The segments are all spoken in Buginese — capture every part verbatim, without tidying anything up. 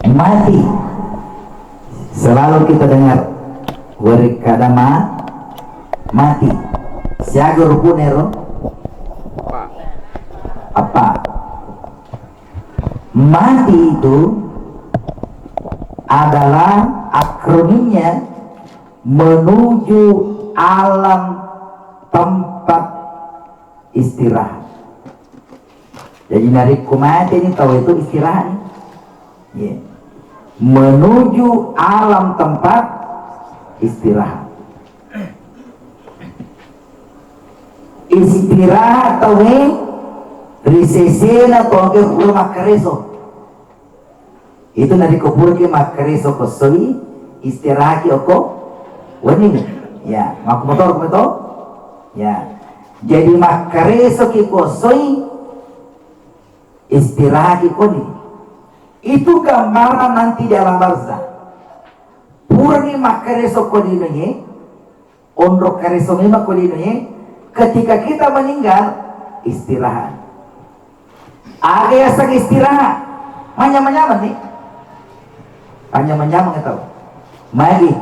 Mati. Selalu kita dengar, werekkada ma-, mati. Siaga rukunna ero? Apa? Mati itu adalah akronimnya menuju alam tempat istirahat. Jadi, narekko mate ni tau itu istirahat ni. Iya. Menuju alam tempat istirahat. Istirahat tauwe ri sesena tongke pura makkareso. Itu narekko puraki makkareso ko soi, istirahatki okko wenni. Ya, makkumoto, makkumoto. Ya. Jadi makkaresoki ko soi, istirahatki koni. Itu gambaran nanti di alam barzah. Purani makkareso ko linoe, onro kareso memang ko linoe, ketika kita meninggal, istirahat. Aga yaseng istirahat? Manyameng-nyameng ni. Manyameng-nyameng tau. Magi,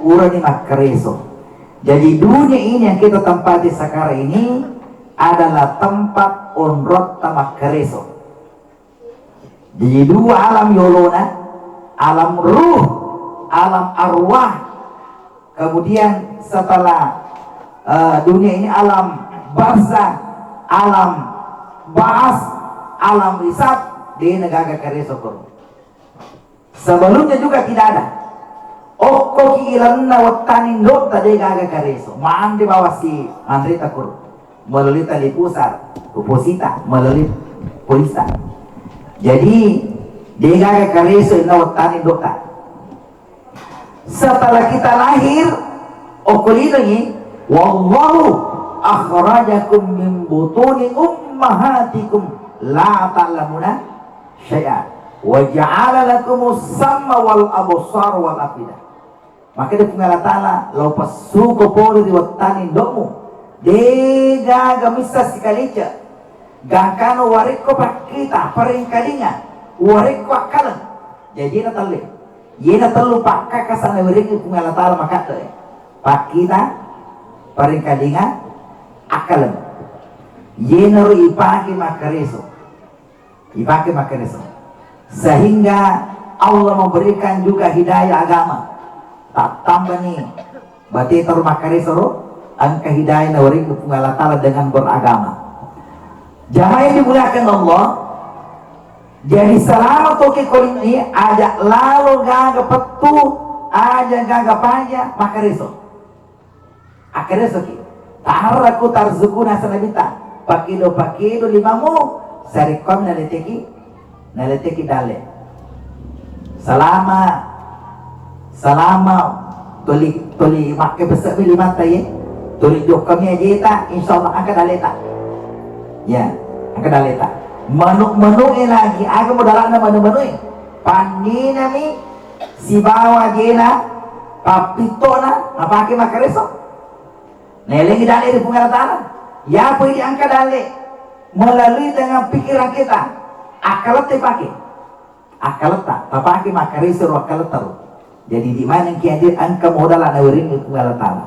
urani makkareso. Jadi dunia ini yang kita tempati sekarang ini adalah tempat onrotta makkareso. Jadi dua alam yolona, alam ruh, alam arwah. Kemudian setelah, eh, dunia ini alam barzah, alam ba'as, alam hisab, de' na gaga kareso koro. Sebelumnya juga tidak ada. Okkoki ilalenna wettani indo'ta de' gaga kareso. Manre bawang si manreta koro. Melalui tali pusar, uposita, melalui polista. Jadi, de' gaga kareso ilalenna wettani indo'ta. Setelah kita lahir, okko linoe, "Wallahu akhrajakum min butuni ummahatikum la ta'lamuna syai'a. Wa ja'ala lakumus sam'a wal absara wal af'idah." Makkeda Puang Allah Ta'ala, "Lao passuko pole ri wettani indo'mu, de' gaga misseng sikalice, gangkana warekko pakkita, parengkalinga, warekko akkaleng." Jadi na telle. Iyena tellu pakkakasa nawerengngi Puang Allah Ta'ala makadde, pakkita, parengkalinga, akkaleng. Iyenaro ipake makkareso. Ipake makkareso. Sehingga Allah memberikan juga hidayah agama. Tattambani bateta ro makkareso ro, engka hidayah nawerengngi Puang Allah Ta'ala dengan beragama. Jamaah yang dimuliakan Allah, jadi selama toki ko linoe, aja lalo gaga pettu, aja gaga paja, makkareso. Akkaresoki. Taharaku tarzukuna, asana Nabitta. Pakedo-pakedo limamu, sarekkoami naleteki, naleteki dalle. Selama, selama toli, toli makke besse'mi limatta ye, toli jokkami ajeta, insyaallah engka dalleta. Ya, engka dalleta. Manu-, manu'e lagi, aga modala'na manu-manu'e? Panninami sibawa ajena, pappittona, napake makkareso. Naelengi dalle ri Puang Allah Ta'ala. Yapo idi engka dalle melalui dengan pikiran kita, akkaletta ipake. Akkaletta, tapake makkareso ro akkaletta ro. Jadi idi manengki aja engka modala nawerengngi Puang Allah Ta'ala.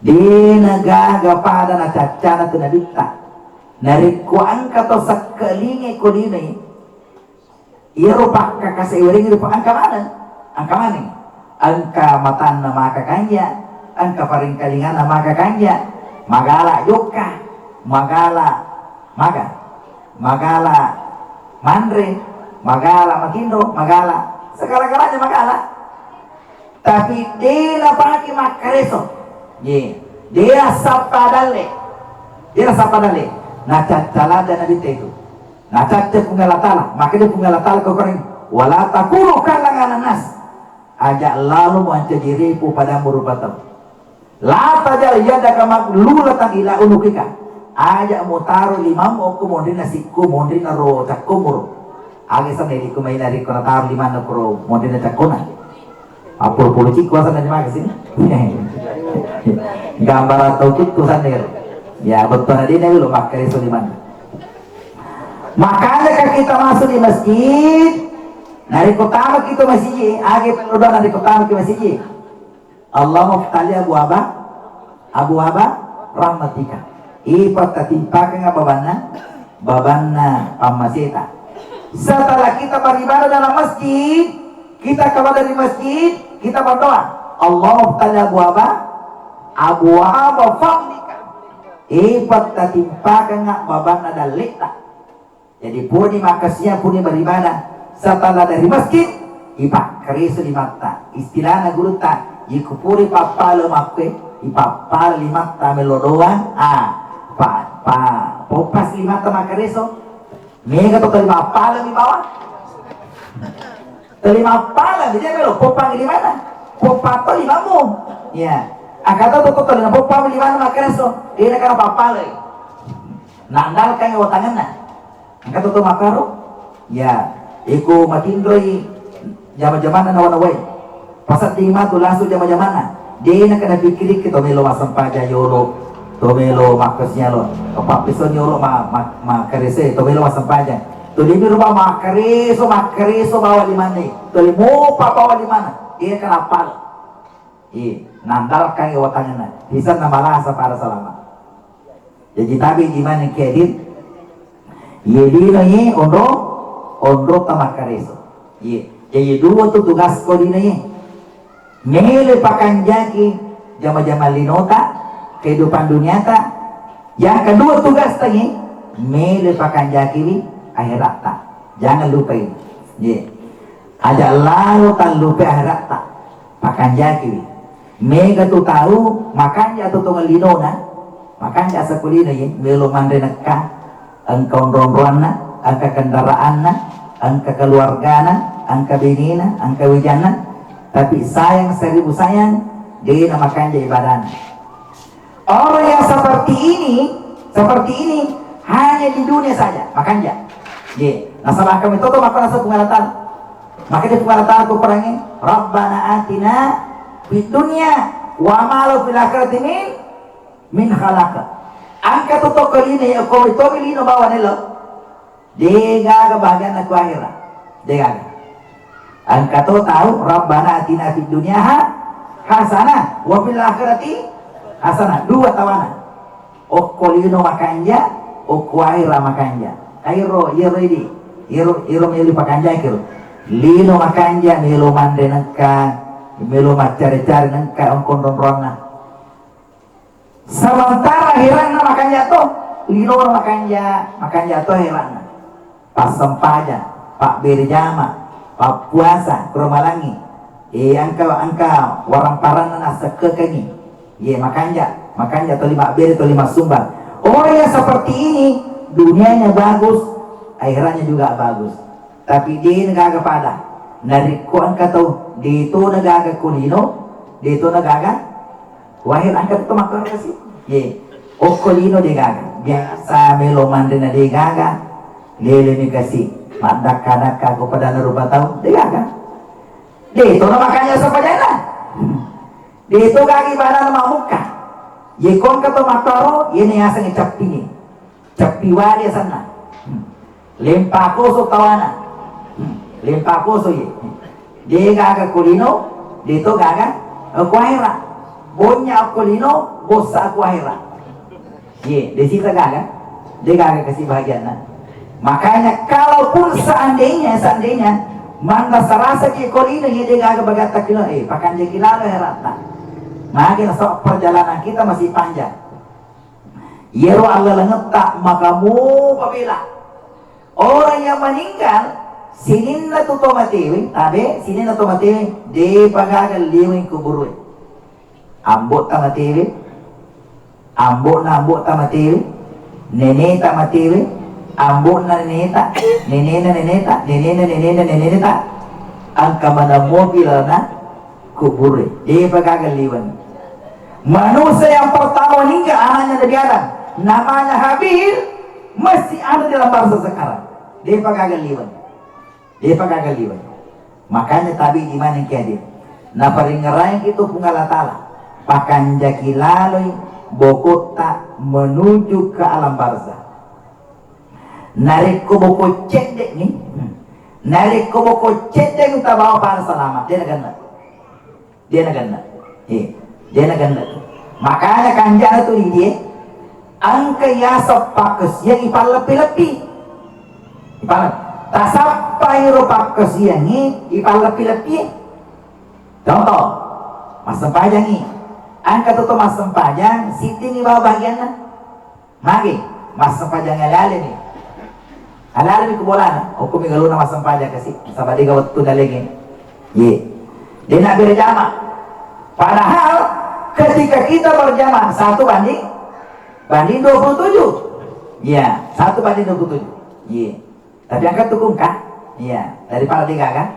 De' na gaga pada nacaccana tu Nabitta. Narekko engka to sekkelinge ko linoe, iyaro pakkakasa iwerengngi rupa engka maneng, engka maneng. Engka matanna maka kanja, engka parengkalinganna maka kanja, magala jokka, magala maga, magala manre, magala matinro, magala segala-galanya magala. Tapi de' napake makkareso. Ye, de' nassappa dalle. De' nassappa dalle. Nacaccalada Nabitta itu. Nacacca Puang Allah Ta'ala. Makanya Puang Allah Ta'ala ko Quran, "Wala takunu kalladzi aghsyana nas." Aja lalo mancaji repo pada murupa tau. "La taj'al yadaka maghlulatan ila unukika." Aja mutaro limamu okko monrinna sikku, monrinna ro cakkomu ro. Aga sanna idi ku maina rikko nataro limanna kuro monrinna cakkona. Appolo-polo cikku asanna di maka sini. Gambaran tau cikku sanna ero. Ya, bettona de' na welo makkareso limanna. Makanya kan kita masuk di masjid, Narekko tamaki to masiji, aga pello doa narekko tamaki masiji? Allahumma ftali abwaba, abwaba rahmatika. Ipatta timpakengnga babanna, babanna pammaseta. Setelah kita beribadah dalam masjid, kita keluar dari masjid, kita berdoa, Allahumma ftali abwaba, abwaba fadlika. Ipatta timpakengnga babanna dalletta. Jadi puni makkasiang, puni beribadah. Setelah dari masjid, ipakkareso limatta. Istilahna gurutta, iko puri pappala makkue, ipappala limatta melo doang, ah, pa, pa, poppas limatta makkareso. Mega to toli mappala mi bawang. Toli mappala mi dia melo poppang di mana? Poppa to limamu. Ya. Angka to to toli mappala mi di mana makkareso. Ini karena pappala. Nandalkan watangenna. Engka to makkaro? Ya, iko matinroi jama-jamanna nawa-nawai. Pasedding matu langsung jama-jamanna. De' nakkeda pikkirikki to melo massempajang yolo, to melo makkasiang lo, pappesoni yolo ma-, ma-, makkarese to melo massempajang. To limi rupa makkareso, makkareso bawa limanna. To limo pa bawa limanna. De' nakkeda appala. Iya, nandalkangngi watangenna. Risenna malasa pada salama. Jaji tabe' di mana ki hadir? Iye lino ye onro, onro tamakkareso. Iye. Jaji dua tu tugas ko lino ye. Mele pakanjaki jama-jama linota, kehidupan duniata. Yang kedua tugas tangi, mele pakanjaki wi akhiratta. Jangan lupa ini. Iye. Aja lalo tallupe akhiratta. Pakanjakiwi. Mega tu tau makanja tu tongeng linona, makanja sakulino ye, melo manre nekka, engka onro-onroanna, engka kendaraanna, engka keluargana, engka benena, engka wijanna, tapi sayang seribu sayang, de' na makanja ibadana. Orang yang seperti ini, seperti ini hanya di dunia saja, makanja. Ye, nasaba kami toto maka nasaba Puang Allah Ta'ala. Maka di Puang Allah Ta'ala ku perangi, Rabbana atina fid dunya wa ma lahu fil akhirati min, min khalaq. Engka tu toko lino ya ko to lino bawa nelo. Degaga bahagianna ku akhira. Degaga. Engka to tau, Rabbana atina fid dunya ha-, hasanah, wa fil akhirati hasanah. Dua tawana. Okko lino makanja, okko akhira makanja. Kairo, iyaro idi. Iyaro, iyaro melo pakanjaki ro. Lino makanja, melo manre nengka, melo maccari-cari nengka, ongko onro-onroanna. Sementara akhirana makanja to, linona makanja, makanja to akhirana. Passempajang, pabbere jama, pappuasa, kuro malangi. Eh, engka, engka waramparanna nassekkekengi. Ye, makanja, makanja toli mabbere, toli massumbang. Orang yang seperti ini, dunianya bagus, akhiratnya juga bagus. Tapi de' na gaga pada. Narekko engka tau de' to na gaga ko lino, de' to na gaga ko akhira, engka to makkoro kasi. Ye. Okko lino de' gaga. Biasa melo manre na de' gaga. Lele mi kasi. Maddakka-dakka ko padana rupa tau. De' gaga. De' to na makanja sapajanna. De' to gaga ibadana mamukka. Ye ko engka to makkoro, ye na yaseng cappini. Cappi wari asenna. Hmm. Lempa koso tawana. Hmm. Lempa koso ye. De' gaga ko lino, de' to gaga, eh, ko akhira. Bonya ko lino, bossa ko akhira. Ye, de' sita gaga. De' gaga kasi bahagianna. Makanya kalaupun seandainya, seandainya manrasa-rasa ki ko lino, ye de' gaga bagatta kilo, eh, pakanjaki lalo akhiratta. Magi nasaba perjalanan kita masih panjang. Iyaro allalengetta maka mupa bela. Orang yang meninggal, sininna tu to matewe, tabe, sininna to matewe, de'pa gaga liweng kuburue. Ambo'ta matewe, ambo'na ambo'ta matewe, neneta matewe, ambo'na neneta, nenena neneta, nenena nenena neneta, engka maneng mopi lalenna kubure. De'pa gaga liweng. Manusia yang pertama meninggal anaknya Nabi Adam, namanya Habil, masih ada di alam barzah sekarang. De'pa gaga liweng. De'pa gaga liweng. Makanya tabi di mana ki hadir. Naparingerang itu Puang Allah Ta'ala. Pakanjaki laloi bokotta menuju ke alam barzah. Narekko boko cedde' ni, hmm, Narekko boko ceddeng tabawa pada salama, de' nagenna. De' nagenna. Eh, de' nagenna tu. Makanya kanjana tu didie, engka yaseng pakkasiang ipalleppi-leppi. Ipalleppi. Tasappai ro pakkasiangnge ipalleppi-leppi. Contoh, massempajangngi. Engka tu to massempajang, siddimi bawang bagianna. Magi, massempajang ale-ale ni. Ale-ale mi ku bolana, okko mi galuna massempajang kasi, saba de' ga wettu dalengnge. Ye. De' nabbere jama. Padahal ketika kita berjamaah satu banding, banding dua puluh tujuh. Iya, satu banding dua puluh tujuh. Ye. Tapi engka tu ku engka. Iya, daripada de' gaga.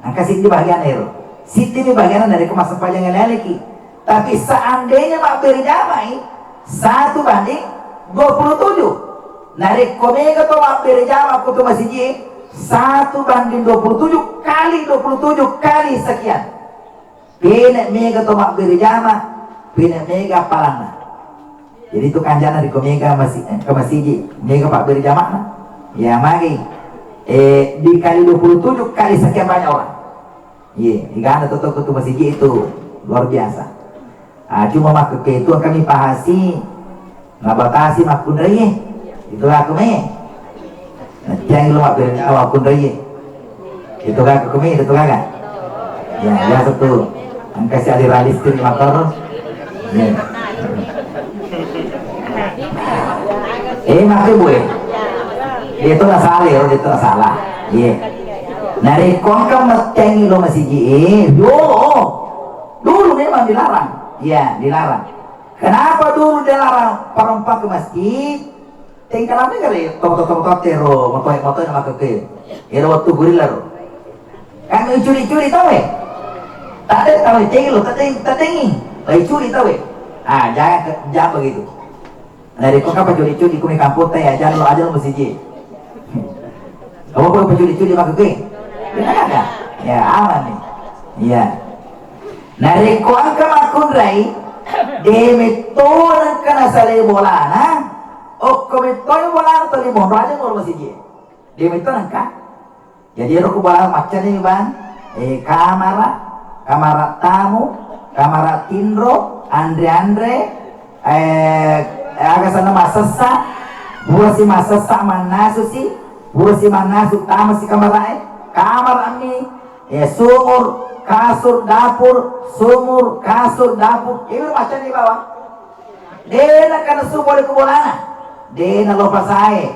Engka siddi bagian ero. Siddi ni bagian narekko massempajang ale-aleki. Tapi seandainya mabbere jamai, satu banding dua puluh tujuh. Narekko mega to mabbere jama ku tu masiji, satu banding dua puluh tujuh kali dua puluh tujuh kali sekian. Pene' mega to mabbere jama, pene' mega appalanna. Jadi tu kanjana riko mega masi-, eh, ke masiji, mega pabbere jamana. Ya magi, eh, dikali dua puluh tujuh kali sekian banyak orang. Iya, igana to toko tu masiji itu luar biasa. Ah, cuma makkekke itu kami pahasi, nabatasi makkunraie. Itu aku me. Nah, tiang lo mabbere jama makkunraie. Itu kaka kumi, itu kaka. Ya, biasa tu. Engka si alira listrik motor. Ya. Eh, mati bu eh. Itu na salah, ya, itu na salah. Iya. Narekko engka mettengi lo masiji, eh, yo. Dulu memang dilarang. Iya, dilarang. Kenapa dulu dilarang perempuan ke masjid? Tengkalammi gare to-, to-, to-, to-, tero motoe-, motoe na makkekkué. Ero wettu gurilla ro. Kan icuri-curi tauwe. Tadde tauwe, tengilo, tadde-, taddengi. Icuri tauwe. Ah, jangan ke-, jangan begitu. Narekko engka pacuri-curi ko mai kampong ta, ya, ajalo, ajalo masiji. Kamu pun pacuri-curi makkekkué? Tidak ada. Ya, aman nih. Iya. Narekko engka makkunrai, de metto nengka nasalai bolana, okko metto bolana toli monro aja molo masiji. De metto nengka. Jadi ero ku bolana maccani bang, eh, kamara, kamara tamu, kamara tinro, anre-anre, eh, aga sana masessa, burasi masessa mannasu si, burasi mannasu tama si kamarae, kamara mi, Ya, sumur, kasur, dapur, sumur, kasur, dapur. Iwi macam di bawah. Dena kana su boleh ku bolana. Dena lo pasae.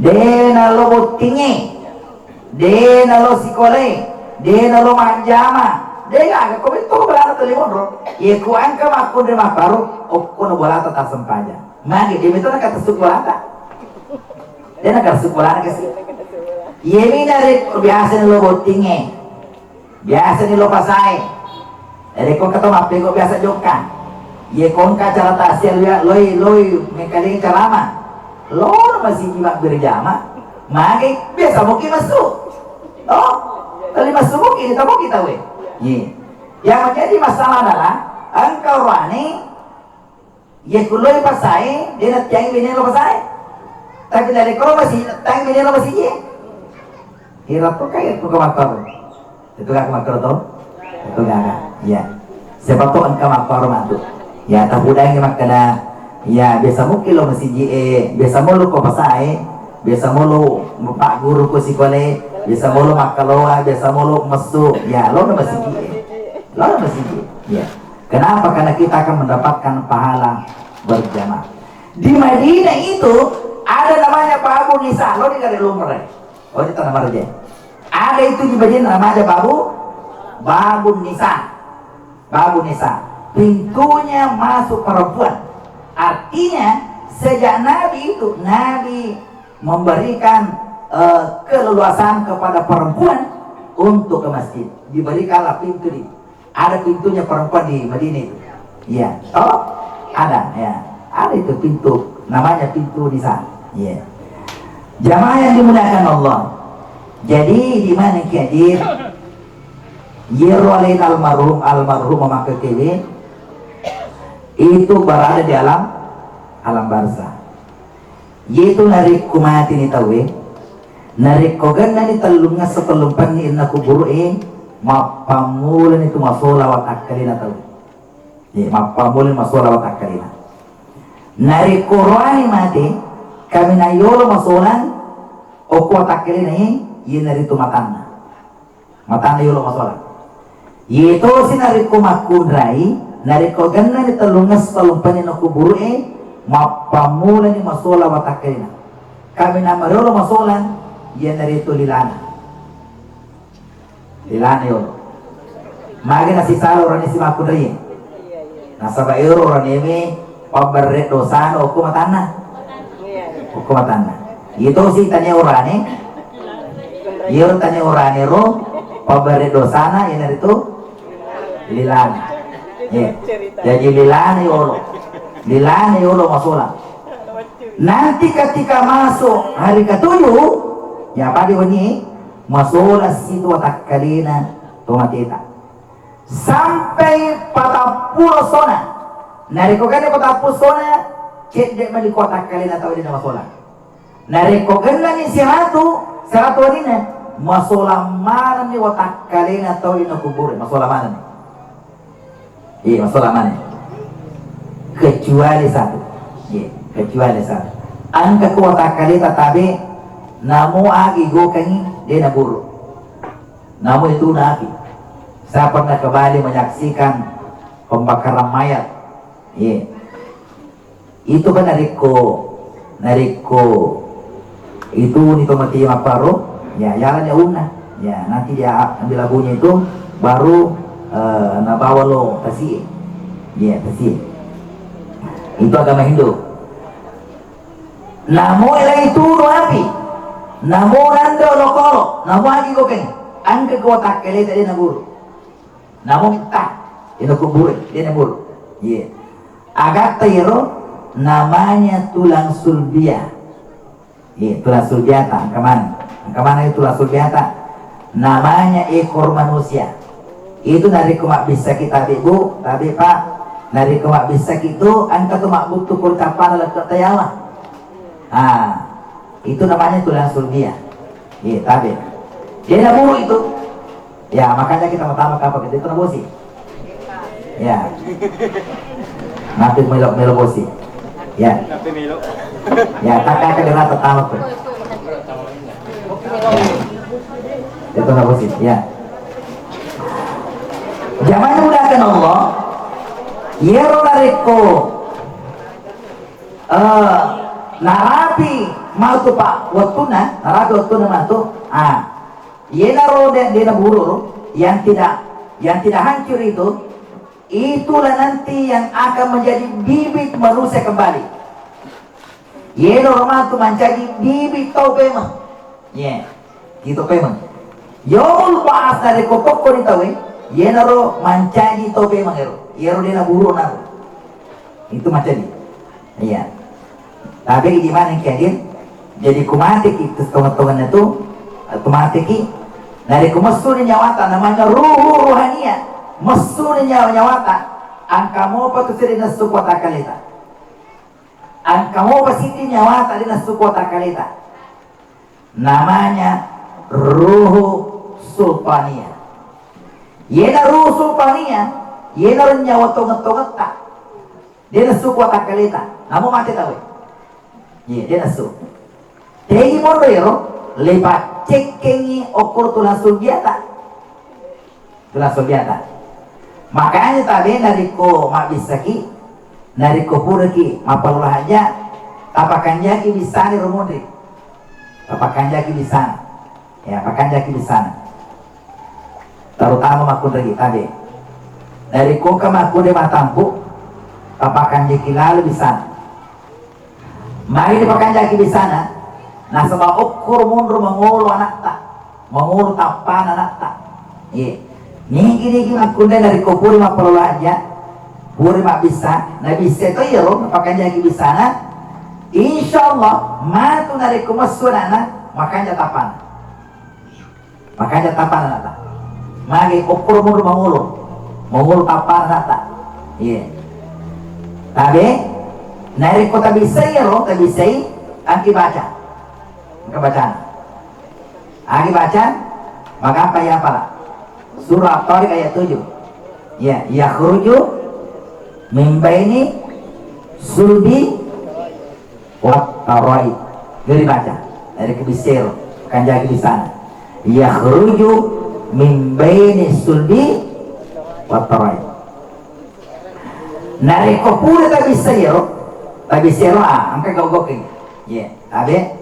Dena lo bottinge. Dena lo sikole. Dena lo majjama. Dega aga ko betul bolana tadi monro. Ye ku angka makkunre mapparu. Okkono bolata tasempaja. Magi dia betul kata su bolata. Dena karsu bolana kasi. Iyemi narekko biasa ni lo bottinge, biasa ni lo pasae. Narekko engka to mappego biasa jokka. Ye ko engka acara tasia loi, loi, loi mengkalingi ceramah. Lo masigi mabbere jama. Mage biasa muki massu. Oh, tali massu muki, tamo kita we. Ye. Yang menjadi masalah adalah engkau rani Ye kuloi pasae, de nattiangi bene lo pasae. Tapi narekko lo masi, nattiangi bene lo masiji. Ira to kai ku kamakkoro. Itu gak kamakkoro to? Itu gak. Iya. Siapa to engka makkoro matu. Ya tapudangi makkeda, ya biasa muki lo masiji e, biasa molo ko pasae, biasa molo pak guru ko sikole, biasa molo makkaloa, biasa molo messu. Ya lo na masiji e. Lo na masiji. Ya. Kenapa? Karena kita akan mendapatkan pahala berjamaah. Di Madinah itu ada namanya Babu Nisa, lo di kare lumre. Oh, di tanah marje. Ada itu di Madinah namanya Babu, Babu Nisa. Babu Nisa. Pintunya masuk perempuan. Artinya sejak Nabi itu, Nabi memberikan, eh, keleluasan kepada perempuan untuk ke masjid. Diberikanlah pintu di Ada pintunya perempuan di Madinah itu. Iya. Oh, ada, ya. Ada itu pintu, namanya pintu Nisa. Iya. Jamaah yang dimuliakan Allah. Jadi di mana Ki Haji? Yero alena almarhum, almarhum memakai K W itu berada di alam, alam barzah. Yetu narekko mateni tauwe, narekko gennani tellungngesso tellumpenni inna kuburu'e, mappammulani tu masola watakkalena tauwe. Ye, mappammulani masola watakkalena. Narekko roane mate, kaminang yolo masolang okko watakkalena e, iyanaritu matanna. Matanna yolo masolang. Yetosi narekko makkunrai, narekko gennani tellungngesso tellumpenni na kuburu'e, mappammulani masola watakkalena. Kaminang mariolo masolang, iyanaritu lilana. Lilana yolo. Magi nasisala urane simakkunraie. Nasaba ero uranewe pabberre dosana okko matanna. Okko matanna. Iyatosi tania urane. Iyaro tania urane ro pabberre dosana iyanaritu lilana. Iya. Jadi lilana yolo. Lilana yolo masolang. Nanti ketika masuk hari ketujuh, ya pada wenni masola situ watakkalena tomateta. Sampai patappulo sona. Narekko genne patappulo sona, cedde mani ko watakkalena tau de namasola. Narekko gennani siratu, siratu wenninna, masola manenni watakkalena tau de nakubure, masola manenni. Iya, masola maneng. Kecuali satu. Iya, kecuali satu. Engka ko watakkaleta tabe, namo agi gokengi, de naburu. Namo itu nabi. Saya pernah ke Bali menyaksikan pembakaran mayat. Iya. Itu kan narekko, narekko itu ni to mati mapparo, ya, yalani aunna. Ya, nanti dia ambil abunya itu, baru, eh, nabawa lo tasi. Ya, tasi. Itu agama Hindu. Namo lagi turu api. Namo nando lokolo. Namo agi gokeng. Angke ko takkaleta de naburu. Namo mitta. Ino kuburu, de naburu. Iya. Agatta iyaro namanya tulang sulbia. Iya, tulang sulbiata, engka maneng. Engka maneng tulang sulbiata. Namanya ekor manusia. Itu narekko mabbissaki tabe, Bu, tabe, Pak. Narekko mabbissaki tu, engka tu mabbuttu ko cappana lekketta yawa. Ah, itu namanya tulang sulbia. Iya, tabe. De naburu itu. Ya, makanya kita pertama kapang itu nabosi. Ya. Nanti melo-melo bosi. Ya. Ya, tak kayak kena pertama tuh. Ya. Itu nabosi. Ya. Jamaah muliakan Allah. Iyaro narekko, eh, narapi matu, Pak, wettunna, narapi wettunna matu. Ah. Iyanaro de-, de naburu, yang tidak, yang tidak hancur itu, itulah nanti yang akan menjadi bibit manusia kembali. Iyanaro matu mancaji bibit tau pemeng. Ye, itu pemeng. Yaumul ba'ats dari kokokko di tau, iyanaro mancaji tau pemeng ero. Iyaro de naburu naro. Itu mancaji. Iya. Tapi idi maneng ki hadir. Jadi ku mateki tu tonget-tongetna tu, tu mateki. Narekko messuni nyawata, namanya ruhu ruhania. Messuni nyawa-nyawata. Engka mopa tu siri nassu ko takkaleta. Engka mopa siti nyawata de nassu ko takkaleta. Namanya ruhu sultania. Yena ruhu sultania, yena nyawa tonget-tongetta. De nassu ko takkaleta, namo mate tauwe. Iya, de nassu. Tegi monro ero, le paccekkengi okko tulang sulbiata. Tulang sulbiata. Makanya tabe narekko mabbissaki, narekko puraki mappalola hajja, tapakanjaki bissana ro monri. Tapakanjaki bissana. Ya, pakanjaki bissana. Terutama makkunrai tabe. Narekko engka makkunrai matampu, tapakanjaki lalo bissana. Magi dipakanjaki bissana, nasaba okkoro monro mangolo anatta, mangolo tappana anatta. Ye. Nigi-nigi makkunrai narekko pura mappalola hajja, pura mabbissa, nabissai to iyaro, napakanjaki bissana, insyaallah matu narekko messu anana, makanja tappana. Makanja tappana anatta. Magi okkoro monro mangolo. Mangolo tappana anatta. Iya. Tabe, narekko tabissai iyaro, tabissai, Angki baca. Engka bacana. Angki baca, magapa ya pala. Surah At-Tariq ayat tujuh. Ya, yakhruju min baini sulbi wat taraib. Jadi baca. Dari kebisero, kan jadi di sana. Yakhruju min baini sulbi wat taraib. Narekko pura tabissai ero, tabissai ero, ah, engka gau-gau ke. Iya, tabe.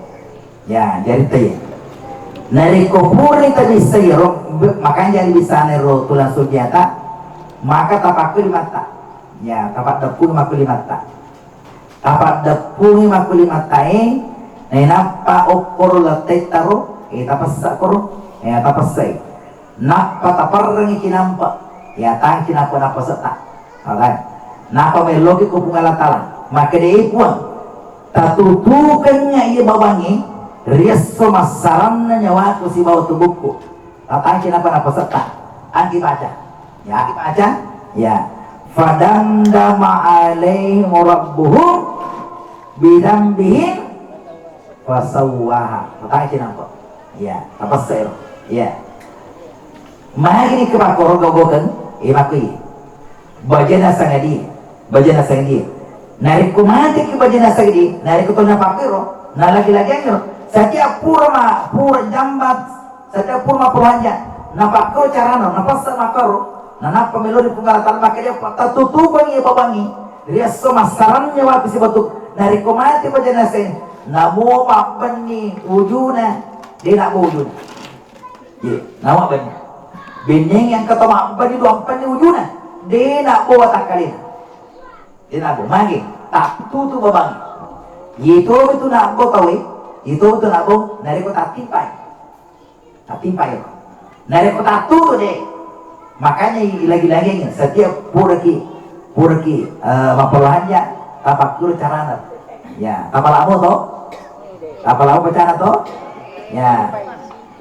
Ya, jadi te. Narekko pura tabissai ero, be-, makanya jadi bisana ero tulang sulbiata, maka tapakku di mata. Ya, tapaddeppu makku di mata. Tapaddeppungi makku di matae, nainappa okkoro lettai taro, eh, tapessa koro, eh, tapessai. Nappa taperrengngi cinampe, ya tangki nappa nappa setta. Alright. Nappa melloki ku Puang Allah Taala. Makkedai Puang, tatutukengnga iya babangnge, riesso massaranna nyawaku sibawa tubukku. Tatangki nappa nappa setta. Angki baca. Ya, angki baca. Ya. Fadamdama alaihim rabbuhum bidambihim fasawwaha. Mataki nampa. Iya, tapessa ero. Iya. Magi ni kepakkoro gau-gaukeng, eh, makui. Bajana sangadi, bajana sangadi. Narekko mateki bajana sangadi, narekko tona pakkiro, nalagi-lagi angiro. Setiap pura ma, pura jambat, setiap pura mapolanja, napakkiro carana, napassa makkaro, nanappa meloni Puang Allah Taala makkedae, tatutupengngi babangngi. Riesso massaranna nyawaku sibawa tubukku. Narekko mate bajana sangadi, namo mabbenni ujuna, de nabo ujuna. Ye, namo mabbenni. Benneng yang kata mabbenni duampenni ujuna, de nabo watakkalena. De nabo, magi, tattutu babangnge. Ye to betu nabo tawe, ye to betu nabo, narekko tattipai. Tapi payo. Narekko tattutu de. Makanya ilagi-lagi setiap puraki, puraki, eh, mapolanja, tapakkuru carana. Ya, tapalamo to? Tapalamo pacana to? Ya.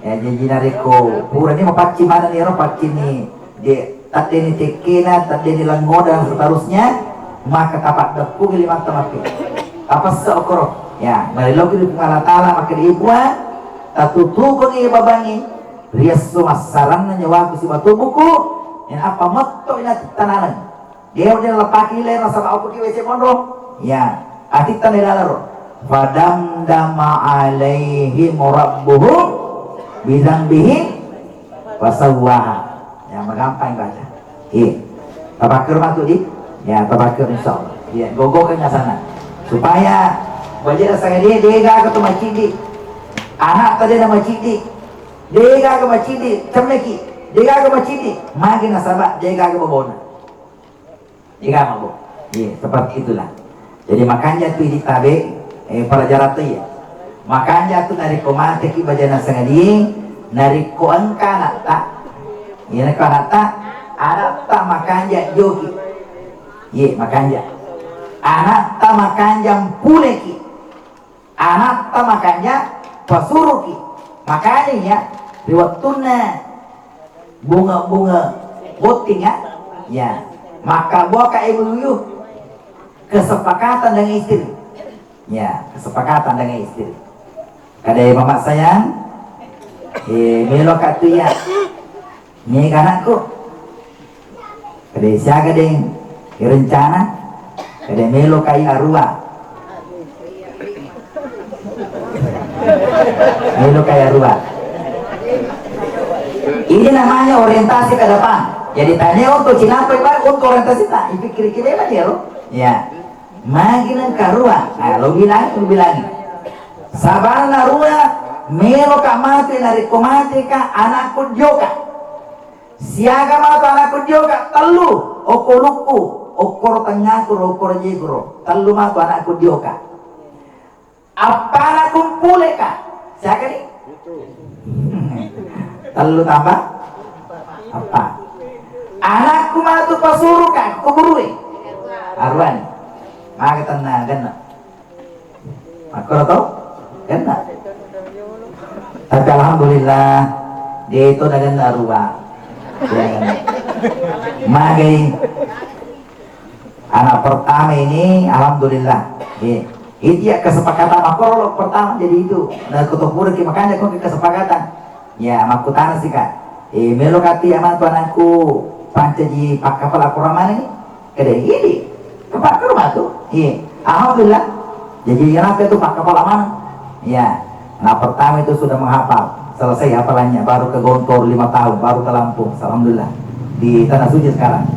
Ya, jadi narekko purani mapaccing maneng ero, paccing ni de. Taddeni tekkena, taddeni lengngoda, dan seterusnya, maka tapaddeppungi limatta makke. Tapesse okoro. Ya, mariloki ri Puang Allah Taala, makkeda, "Puang, tatutupengngi babangnge, riesso massaranna nyawaku sibawa tubukku, nainappa metto ina tananeng. Dia udah leppaki lera sama aku ki W C monro." Ya, atitta ni lalaro. Fadamdama alaihim rabbuhum bidzambihim fasawwaha. Ya, magampang baca. Iya. Tapakkir matu di? Ya, tapakkir insyaallah. Iya, gogokan sana. Supaya bajana sangadi de gaga tu macidi. Anak tadi na macidi. De gaga macidi, cemmeki. De gaga macidi, magi nasaba de gaga babona. Iya, Mabo. Iya, seperti itulah. Jadi, makanja tu idi tabe, eh, pelajaran tu iya. Makanja tu narekko mateki bajana sangadie, narekko engka anatta, iya, narekko anatta, anatta makanja joki. Iya, makanja. Anatta makanja mpuleki. Anatta makanja pasuruki. Makanya ya, ri wettunna bunga-bunga botting ya, ya, makkabuaka M O U, kesepakatan dengan istri. Ya, kesepakatan dengan istri. Kada mama sayang, eh, melo ka tu ya. Niga anakku? Kada siaga deng rencana, kada melo kai arua. Melo kai arua. Ini namanya orientasi ke depan. Jadi tanya untuk cinapa, Pak, untuk orientasi tak? Ipikir-pikir memang dia, loh. Ya. Magi nengka arua, nah, lo bilang, lo bilang. Sabarna arua, melo ka mate, narekko mate ka, anakku dioka. Siaga matu anakku dioka, tellu, okko ulukku, okkoro tengngaku ro, okkoro jeguro, tellu matu anakku dioka. Appana kumpuleka, siaga ni? Tellu tambah? Appa. Anakku matu pasuruka, ko gurue. Aruani. Maka tenang, genna. Makkoro to? Genna. Tapi alhamdulillah, de to nagenna arua. Magai anak pertama ini, alhamdulillah. Ye. Itu ya kesepakatan makkoro lo pertama jadi itu. Nah, kutopuraki makanya kau kesepakatan. Ya, makkutana sih, Kak. Eh, melo kati aman tu anakku pancaji pakkapala Quran mana ni? Kede ini. Kepak ke rumah tu. Iya. Alhamdulillah. Jadi kenapa itu pakkapala mana? Ya. Nah, pertama itu sudah menghafal. Selesai hafalannya, baru ke Gontor lima tahun, baru ke Lampung. Alhamdulillah. Di Tanah Suci sekarang.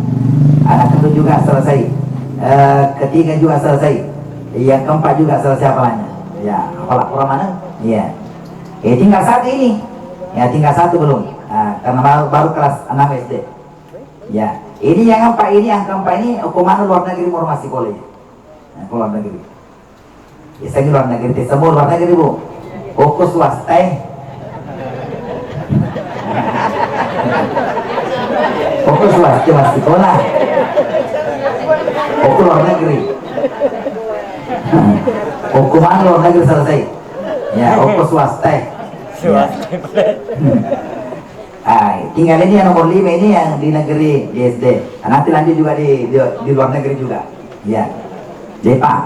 Anak kedua juga selesai. Eh, ketiga juga selesai. Yang keempat juga selesai hafalannya. Ya, hafal Quran mana? Iya. Eh, tinggal satu ini. Ya, tinggal satu belum. Ah, karena baru, baru kelas enam S D. Ya, ini yang empat ini, yang keempat ini, hukuman luar negeri mau masih boleh. Nah, ke luar negeri. Biasanya luar negeri, tidak semua luar negeri, Bu. Hukum swasta, eh. Hukum swasta masih sekolah. Hukum luar negeri. Hukuman luar negeri selesai. Ya, hukum swasta, eh. Ya. Ah, tinggal ini yang nomor lima ini yang di negeri, di S D. Nanti lanjut juga di, di, di luar negeri juga. Ya. Depa.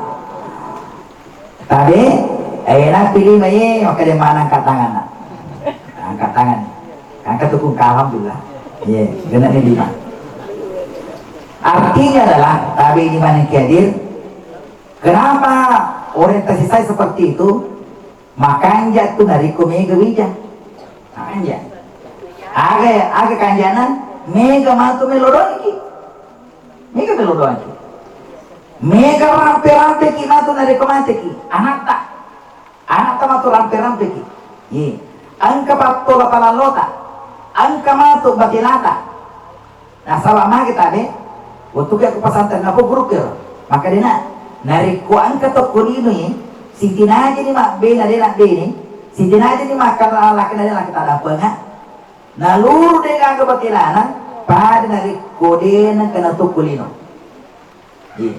Tabe, eh, nanti lima ye, maka dia mana angkat tangan, nak. Angkat tangan. Angkat tukung, alhamdulillah. Ye, kena ni lima. Artinya adalah, tabe ini mana yang hadir? Kenapa orientasi saya seperti itu? Makanja tu narekko mega wija. Makanja. Aga, aga kanjana mega matu melo doangki. Mega melo doangki. Mega rampe-rampeki matu narekko mateki. Anatta. Anatta matu rampe-rampeki. Ye. Engka pattola palallota. Engka matu batelata. Nasaba magi tabe, wettuki aku pesantren, napa guru kero? Maka dena, narekko engka tokko lino ye, sitinajani mabbena dena bene, sitinajani makkala lakena dena lakena tadampenga, naluru de gaga batelana, pada narekko dena kena tokko lino. Iya.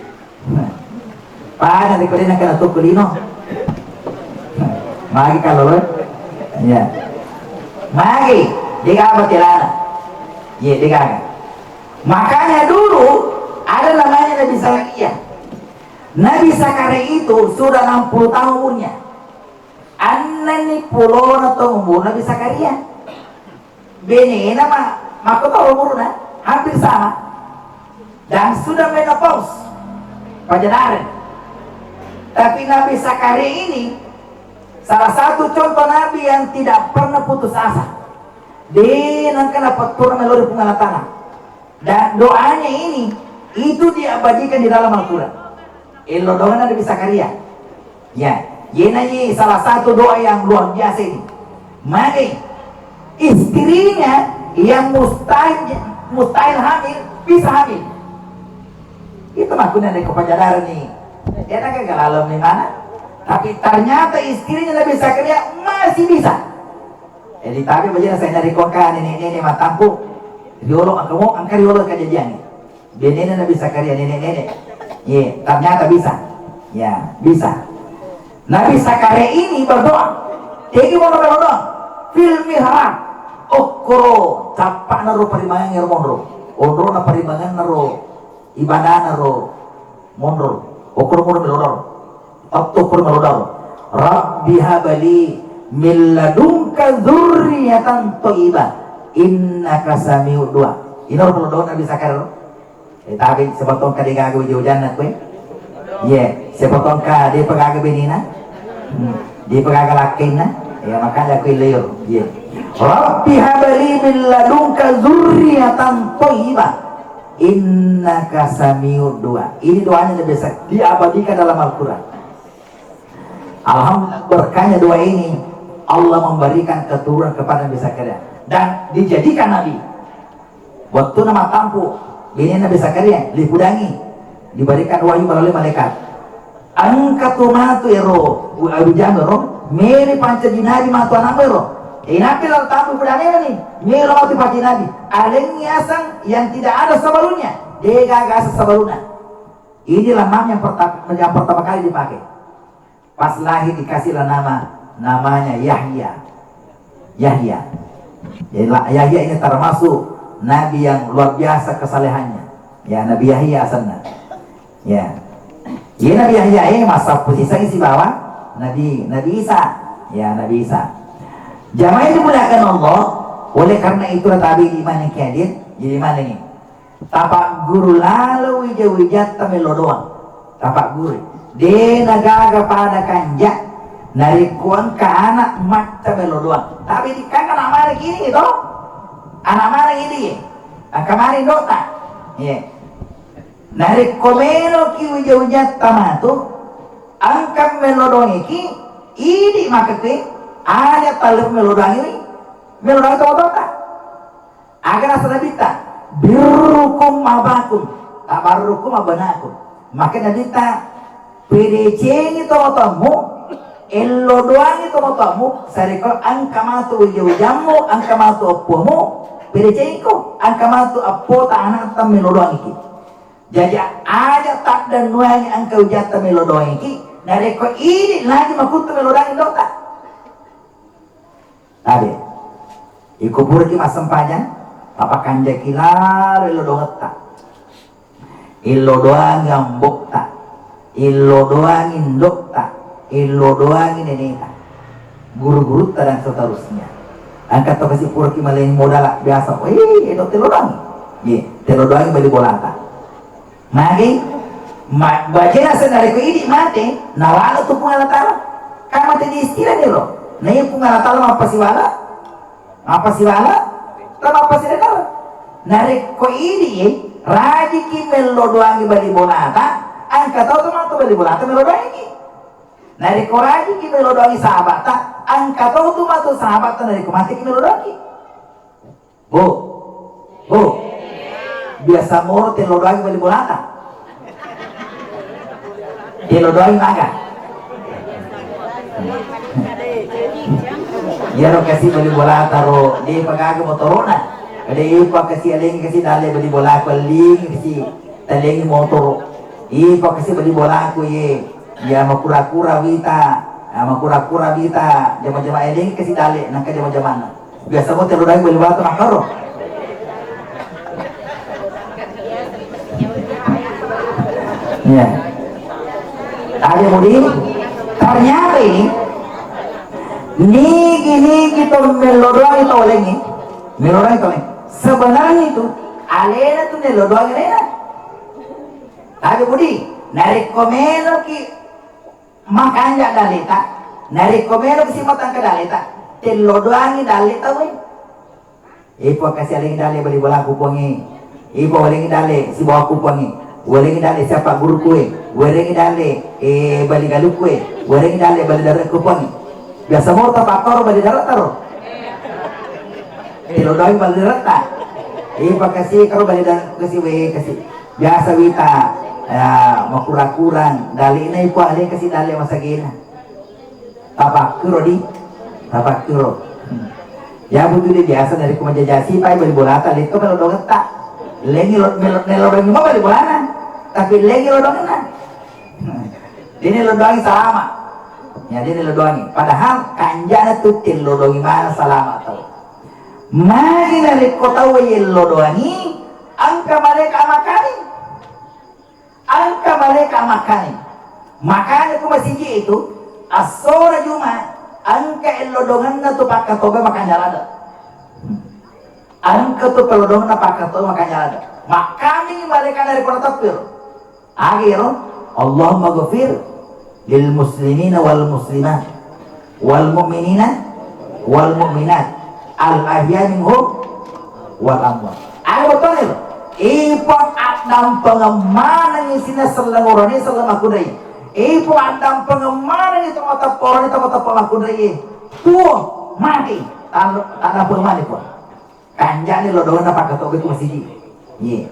Pada ri kodena kena tukku lino. Magi kalau lo. Iya. Magi, degaga batelana. Iya, degaga. Makanya dulu ada namanya Nabi Zakaria. Nabi Zakaria itu sudah enam puluh tahun umurnya. Ennenni pulona taung umurna Nabi Zakaria. Benena ma-, makkotoro umurna, hampir sama. Dan sudah menopause, pajadareng. Tapi Nabi Zakaria ini salah satu contoh Nabi yang tidak pernah putus asa. De nengka napetturang melori Puang Allah Ta'ala. Dan doanya ini itu diabadikan di dalam Al-Quran. Ello doana Nabi Zakaria. Ya, yena ye salah satu doa yang luar biasa ini. Mane istrinya yang mustahil, mustahil hamil bisa hamil. Itu makanya dari kepajaran nih. Enak kan kalau mana? Tapi ternyata istrinya Nabi Zakaria masih bisa. Jadi tapi bajana saya dari kongka nenek-nenek matampu. Riolo engka mo, engka riolo kejadian. Benena Nabi Zakaria nenek-nenek. Ye, ternyata bisa. Ya, bisa. Nabi Zakaria ini berdoa. Tegi mau berdoa. Fil mihrab. Okkoro, cappa'na ro parimangeng ero monro. Onrona parimangenna ro, ibadana ro monro. Okkoro monro melodor. Otto pura malodong. Rabbi habli min ladunka dzurriyyatan thayyibah innaka sami'ud du'a. Ino malodong Nabi Zakaria. Eh, tapi sebetulnya de gaga uji-ujanna kue. Ye, sebetulnya de pegaga benina. Hmm. De pegaga lakinna. Ya, makanya aku liur. Ye. Rabbi habli min ladunka dzurriyyatan thayyibah innaka sami'ud du'a. Ini doanya Nabi Zakaria diabadikan dalam Al-Quran. Alhamdulillah, berkahnya doa ini, Allah memberikan keturunan kepada Nabi Zakaria dan dijadikan nabi. Waktu nama tampu, bini Nabi Zakaria, lipudangi, diberikan wahyu melalui malaikat. Engka tu matu ero, Abu Jahal ero, meri pancaji nabi matu anakmu ero. Eh, napi lalu tampu budane ni, meri matu pancaji nabi. Alengi asang yang tidak ada sebelumnya, de gaga asang sebelumnya. Inilah nama yang pertama, yang pertama kali dipakai. Pas lahir dikasihlah nama, namanya Yahya. Yahya. Jadi, la-, Yahya ini termasuk nabi yang luar biasa kesalehannya. Ya, Nabi Yahya asalnya. Ya. Iya Nabi Yahya e massappu sisengngi sibawa Nabi, Nabi Isa. Ya, Nabi Isa. Jamaah yang dimuliakan Allah, oleh karena itu tabe di mana hadir, jadi mana ini? Tapagguru lalo wija-wijatta melo doang. Tapagguru. De nagaga pada kanja, narekko engka anak macca melo doang. Tapi di kan anak mana gini to? Anak mana gini? Engka mari dota. Iya. Narekko meloki wija-wijatta matu, engka melo doangiki, idi maka kui, aja taler melo doangi, melo doangi to-, tota. Aga naseng Nabitta, "Birrukum abakum, tabarrukum abnakum." Maka Nabitta, "Pedecengi tomatoammu, ello doangi tomatoammu, sarekko engka matu wija-wijammu, engka matu eppomu, pedecengiko, engka matu eppota anatta melo doangiki." Jaji aja taddennuangi engka wijatta melo doangiki, narekko idi lagi makuttu melo doangi dota. Tabe. Iko puraki massempajang, tapakanjaki lalo illo doangetta. Illo doangi ambo'ta, illo doangi indo'ta, illo doangi neneta. Guru-gurutta dan seterusnya. Engka to kasi puraki maleng modala biasa, "Weh, edo telo doangi." Ye, telo doangi bali bolata. Magi, ma-, bajena sennarekko idi mate, nawala tu Puang Allah Ta'ala. Kan mate di istilah ni ro. Na iya Puang Allah Ta'ala mappasiwala, mappasiwala, ta mappasiwala. Narekko idi, rajiki mello doangi bali bolata, engka tau tu matu bali bolata mello doangi. Narekko rajiki mello doangi sahabata, engka tau tu matu sahabata narekko mateki mello doangi. Bu, bu, biasa moro tello doangi bali bolata. Tello doangi maga. Iyaro kasi bali bolata ro, de pagaga motorona. Ada ipa kasi alengi kasi dale bali bolaku, alengi kasi talengi motoro. Ipa kasi bali bolaku ye. Ya makura-kura wita, ya makura-kura wita, jama-jama alengi kasi dale, nangka jama-jamana. Biasa mo tello doangi bali bolata makkoro. Iya. Ada mudi, ternyata ini nigi-nigi to mello doangi to olengi, mello doangi to olengi. Sebenarnya itu alena tu mello doangi alena. Ada mudi, narekko meloki makanja daleta, narekko meloki simatangka daleta, tello doangi daleta we. Ipa kasi alengi dale bali bolaku Puangnge. Ipa walengi dale sibawaku Puangnge. Walengi dale siapa guruku e. Walengi dale, eh, bali galuku e. Walengi dale bali dare'ku Puangnge. Biasa moro tapakkoro bali dare'ta ro. Telo doangi bali dare'ta. Ipa kasi karo bali dare'ku kasi we kasi. Biasa wita, ya, makura-kurang. Dalena ipa ale kasi dale masagena. Tapakkuro di, tapakkuro. Hmm. Ya butu di biasa dari kumajajasi pai bali bolata, letto melo dongetta. Lengi lo, melo, melo dongi mo bali bolana. Tapi lengi lo dongena. Hmm. Dini lo doangi salama. Ya, dini lo doangi. Padahal kanjana tutti lo doangi mana salama tau. Magi narekko tau yello doangi, engka maleka makani. Engka maleka makkani, makanya ku masigi itu, assora Juma, engka ello dongenna tu pakkatoba makanja lada. Engka tu pello dongenna pakkatoba makanja lada. Makkani maleka dari kota tepir. Agero, Allahumma ghafir lil muslimina wal muslimat. Wal mu'minina wal mu'minat, al ahya minhum wal amwat. Ayo betul itu. Ipo addampengeng manengi sina selleng orane selleng makkunrai. Ipo addampengeng manengi to mateppa orane to mateppa makkunrai. Tuo mati. Tanda, tanda pemani pun. Kanjani lo dona pakai toge ku masigi. Ye.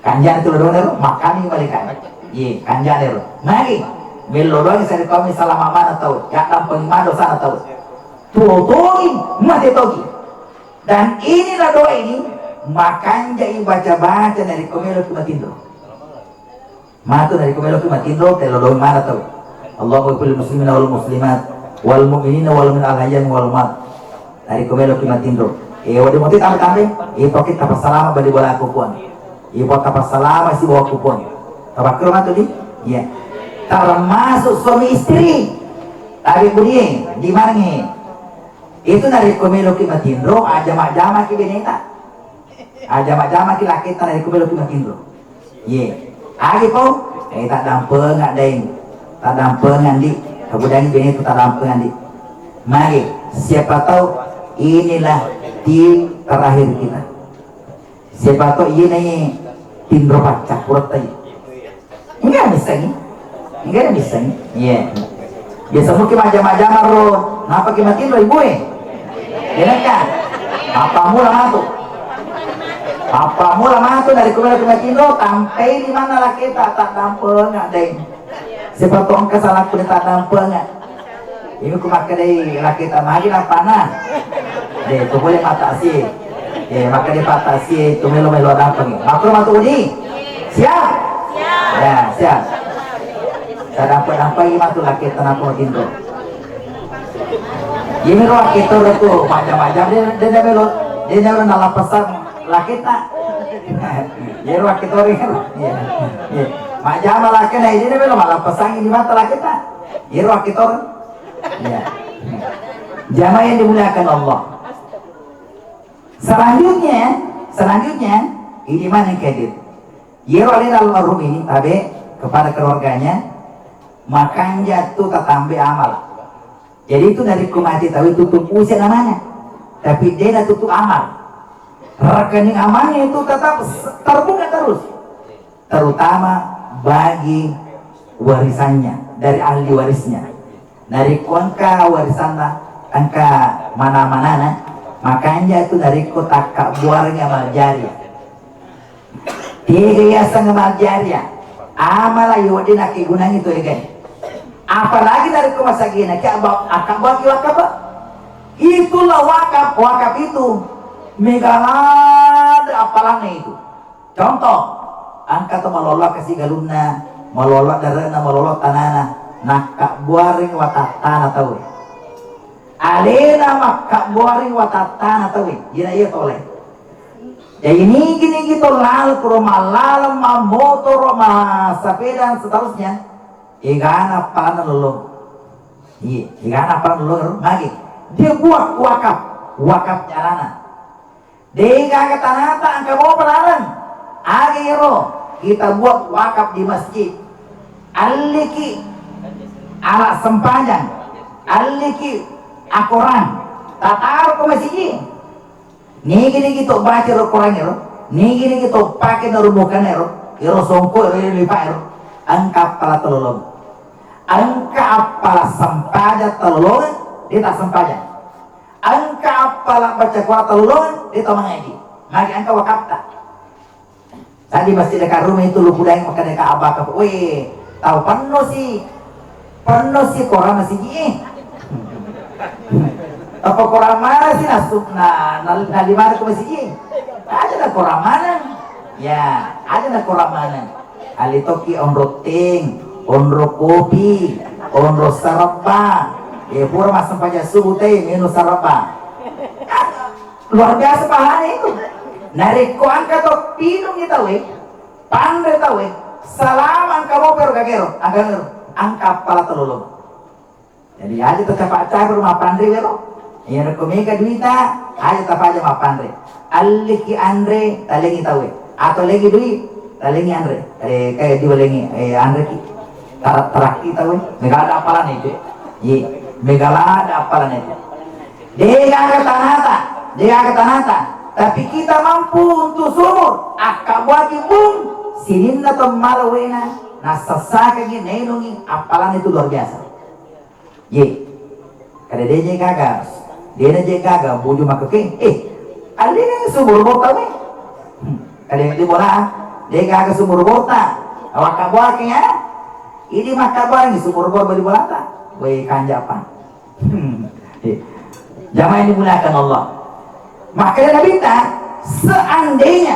Kanjani tu lo dona lo, makkani malaikat. Ye, kanjani lo. Magi, mello doangi sari kami salama mana tau, ya tampeng mado sana tau. Tuo togi, mate togi. Dan inilah doa ini, makanja ibaca-baca dari komelo tu matinro. Matu narekko meloki matinro, tello doang mana tau. Allahumma ighfir lil muslimina wal muslimat, wal mu'minina wal mu'minat al ahya minhum wal amwat. Narekko meloki matinro. Eh, wadi moti tambe-tambe, eh, poki tapassalama bali bolaku Puang. Eh, poki tapassalama sibawaku Puang. Tapakkiro matu di? Iya. Termasuk suami istri. Tapi budie, di mana nih? Itu narekko meloki matinro, aja majjamaki beneta. Aja majjamaki laketta narekko meloki matinro. Ye. Agi po? Eh, taddampengeng, Daeng. Taddampengeng, Dik. Kabudangi beneta taddampengeng, Dik. Magi, siapa tahu inilah tim terakhir kita. Siapa tahu iye nai tinro paccappuretta iye. Enggak missengi. Enggak missengi. Iya. Biasa mungkin majjama-jama ro, napaki matinro ibu e? Iya kan? Apa mula matu? Apa mula matu dari kumela kumela tinro, tampai di mana laketa, taddampengeng, Daeng. Siapa tahu engka salahku, taddampengeng. Ini ku makkedai laketa magi napana. De, tu boleh mata si. De, makkeda pata si, tu melo-melo dampeng. Makro matu udi. Siap? Ya, siap. Saya dampeng-dampeng matu laketa nappa tinro. Ini ro akito tu, macam-macam dia, dia, dia melo, dia, dia melo nalapesang laketa. Iya ro akito ri. Iya. Iya. Majjama lakena ini, dia melo malapesang ini mata laketa. Iya ro akito. Ya. Jamaah yang dimuliakan Allah. Selanjutnya, selanjutnya, ini mana yang hadir? Yero alena almarhum ini tabe kepada keluarganya, makanja tu tatambe amal. Jadi itu dari kumati tahu itu tutup usia namanya. Tapi dia dah tutup amal. Rekening amalnya itu tetap s-, terbuka terus. Terutama bagi warisannya, dari ahli warisnya. Narekko engka warisanna, engka mana-manana, makanja tu narekko takkabbuarengngi amal jariah. Tega yaseng amal jariah? Amala iya wedding nakkegunangngi tu egae. Apalagi narekko masagina ki abba-, akkabbuaki wakaf. Itulah wakaf, wakaf itu mega ladde appalanna itu. Contoh, engka to malolo kasi galunna, malolo dare'na, malolo tanana, nakkabbuareng watattana tauwe. Alena makkabbuareng watattana tauwe, iyana iya tole. Jadi nigi-nigi to laleng, pura mallaleng, mammotoro, massapeda, dan seterusnya, egana appalanna lolong. Iya, egana appalanna lolong, magi. Dia buat wakaf, wakaf jalana. Degaga tanata engka mopa laleng. Aga ero kita buat wakaf di masjid. Alliki ala sempajang, alliki akorang, tataro ko masjid. Nigi-nigi to baca ro korang ero, nigi-nigi to pake no rumukana ero, ero songko ero, ero lipa ero, engka appala tololong. Engka appala sempajang tololong, dia tak sempajang. Engka appala baca Quran tololong, dia tak mengaji. Magi engka wakafta. Tadi masih dekat rumah itu lu budaya makan dekat abah ke, weh, tahu penuh sih, penuh sih koran masih ji. Apa koran mana sih nasuk na, na, na di mana ke masih ji? Aja na koran mana? Ya, aja na koran mana? Ali toki onro teng, onro kopi, onro sarabba. Eh, pura masem paja subuh teh minum sarabba. Luar biasa pahalanya itu. Narekko engka to pinungi tauwe, panre tauwe, salama engka mopa ero gagero, agangero, engka appala tololong. Jadi aja to capa-capa rumah panre wero. Iya rekko mega duita, aja tapaja mappanre. Alliki anre, talengi tauwe. Atau lengi dui, talengi anre. Eh, kayak dua lengi, eh, anre ki. Tar-, taraki tauwe. Mega ada appalan itu. Iya, mega ada appalan itu. Degaga tanata, degaga tanata. Tapi kita mampu untuk sumur, akka buaki bung, sininna temmala wena, nassassakengi, nenungi, appalanna itu luar biasa. Ye, kada deje gaga, dena je gaga, buju makkeke, eh, alena sumur bota me. Hmm, kada di bola, de gaga sumur bota, awak buaki ya, ini maka buaki sumur bota di bolata, we kanja apa. Hmm. Eh, jamaah yang dimuliakan Allah. Makanya Nabi ta, seandainya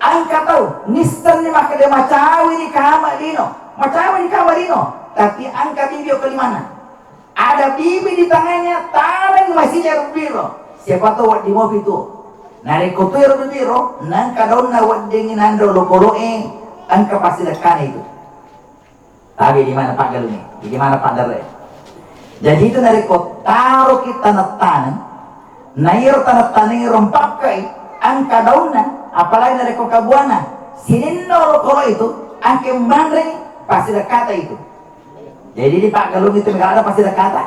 engka tau, misalnya makanya macawi ni kama dino, macawi ni kama dino, tapi engka bibi ke mana? Ada bibi di tangannya, taneng masih ero biro. Siapa tahu wak di mopi tu. Narekko tu ero biro, nangka daunna wedding nanro lokoloe, engka pasti dekkana itu. Tabe di mana paggalungnge, di mana paddarre. Jadi itu narekko taroki taneng-taneng, na iyaro taneng-taneng ro mpakkai, engka daunna, apalagi narekko engka buana, sininna olokolo itu, engka manre, pasti dekkata itu. Jadi di paggalung itu enggak ada pasti dekkata.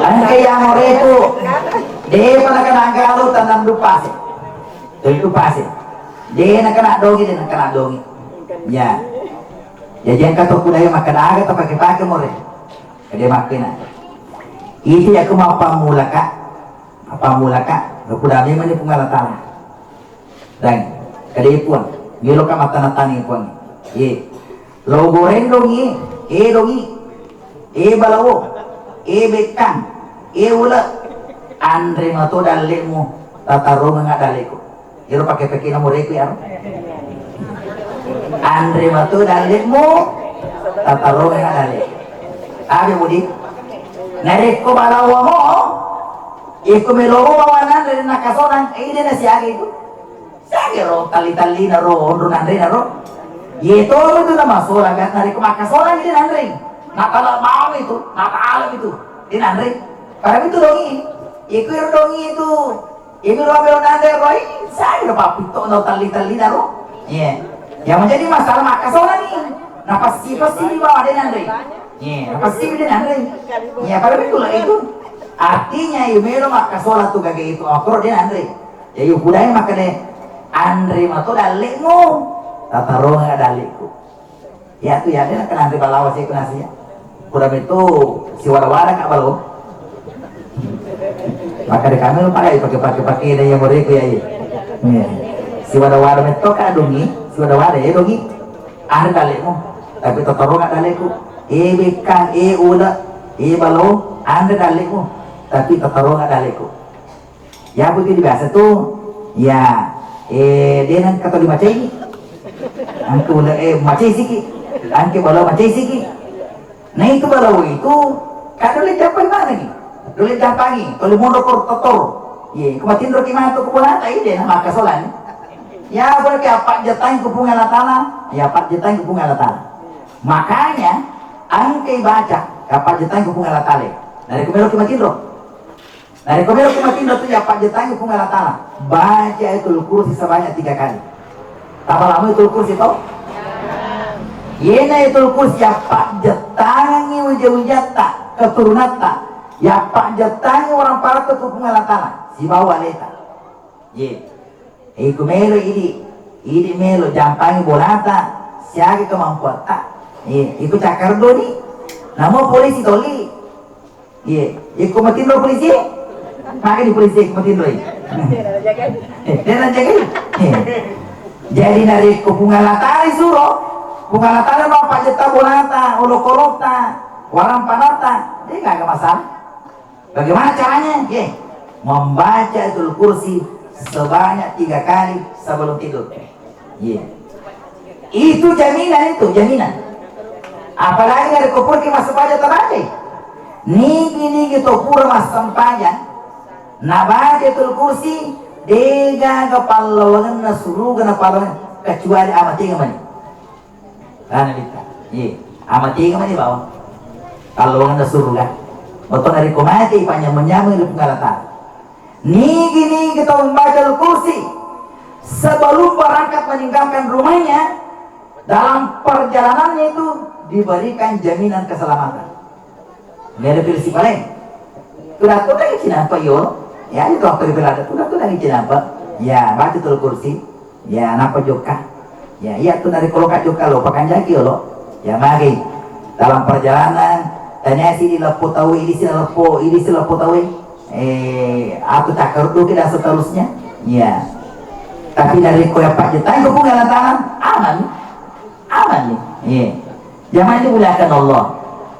Engka iya moreku, de' pa nakana galu tanam dupase. Tuli dupase. De' nakana dongi, de' nakana dongi. Ya. Jadi engka to kuda iya makkeda aga tapake-pake more. Kede makkena. Itu ya ku mappammulaka. Mappammulaka. Kuda memang ni Puang Allah Taala. Dan, kedai Puang, meloka mattana-tani Puang. Ye. Lo goreng dongi, eh dongi, eh balawo, eh bekkang, eh ule, anre mato dallemu, tatarongeng dallekku. Iro pake-pake nomor reku ya. Anre mato dallemu, tatarongeng dallekku. Abe budi. Narekko balawo mo, iko melomo bawanang dari nakasonang, eh dia nasi age itu. Siaga ro talli-tallina ro, onro nanrena ro. Ye toro tu namasola, ga narekko makkasola de nanre. Natala mami tu, natala itu. De nanre. Pada itu dongi. Iku iro dongi itu. Iku ro melo nanre ro, eh, siaga ro papitto no talli-tallina ro. Iya. Yang menjadi masalah makkasola ni. Napassi-passi di bawah de nanre. Iya, napassi de nanre. Iya, pada itu lah itu. Artinya, iya melo makkasola tu gaga itu, okoro de nanre. Jaji upudai makkeda, anre mato dallekmu, tatarongeng dallekku. Iyatu, iyatu nakkeda anre balawo seku nasi ya. Kuda meto siwada-wada ka balawo. Makkeda kami lo pakai, pakai, pakai, pakai, dan yang mereka ya, iya. Iya. Siwada-wada meto ka dongi, siwada-wada ya dongi. Anre dallekmu, tapi tatarongeng dallekku. Eh, bekkang, eh, ule, eh, balawo, anre dallekmu, tapi tatarongeng dallekku. Ya, begitu biasa tu. Ya, eh, de nengka toli macai. Angke ule, eh, macai siki. Angke balawo macai siki. Nah, itu balawo itu, kan dole jampai mana ni? Dole jampai, toli monro kor totor. Ye, ku matinro ki matu ku bolata, ide na makkasola ni. Ya, berarti apa jetai ku Puang Allah Taala? Ya, apa jetai ku Puang Allah Taala. Makanya, angke baca, apa jetai ku Puang Allah Taala. Dari ku melo ki matinro. Narekko melo ki matinro tu yappajjetangi Puang Allah Taala, baca Ayatul Kursi sebanyak tiga kali. Tapalamo Ayatul Kursi to? Yena Ayatul Kursi yappajjetangi wija-wijatta, keturunatta, yappajjetangi orang paratta tu Puang Allah Taala sibawa aleta. Ye. Iku melo idi, idi melo jampangi bolata, siaga kemampuatta. Ye, iku cakkardo di. Namo polisi toli. Iye, iko matinro polisi? Maka di polisi iko matinro i. Eh, dia nanti jagai. Eh. Jadi narekko Puang Allah Taala suro, Puang Allah Taala mau pajetta bolata, olokolotta, warampanata, dia nggak ada masalah. Bagaimana caranya? Ye, membaca Ayatul Kursi sebanyak tiga kali sebelum tidur. Iya. Itu jaminan itu, jaminan. Apalagi narekko puraki massempajang tabacai. Nigi-nigi to pura massempajang, nabaca Ayatul Kursi, degaga pallawangenna suruga na pallawangenna, kecuali amatenga mani. Lana bita. Iya. Amatenga mani bawang. Pallawangenna suruga. Botona narekko mati, panyameng-nyameng ri Puang Allah Taala. Nigi-nigi tau membaca Al-Kursi sebelum berangkat meninggalkan rumahnya, dalam perjalanannya itu diberikan jaminan keselamatan. Melo pilih si paling. Tuda-tuda cinampa yo. Ya, itu apa dipilih ada tuda-tuda cinampa. Ya, baca Ayatul Kursi. Ya, napa jokka? Ya, iya tu narekko loka jokka lo, pakanjaki lo. Ya, magi. Dalam perjalanan, tanya si di leppo tawe, ini si leppo, ini si leppo tawe. Eh, atau cakar tu tidak seterusnya. Ya. Tapi narekko ya Pak Jetang, kau nggak tangan, aman. Aman nih. Iya. Jamaah dimuliakan Allah.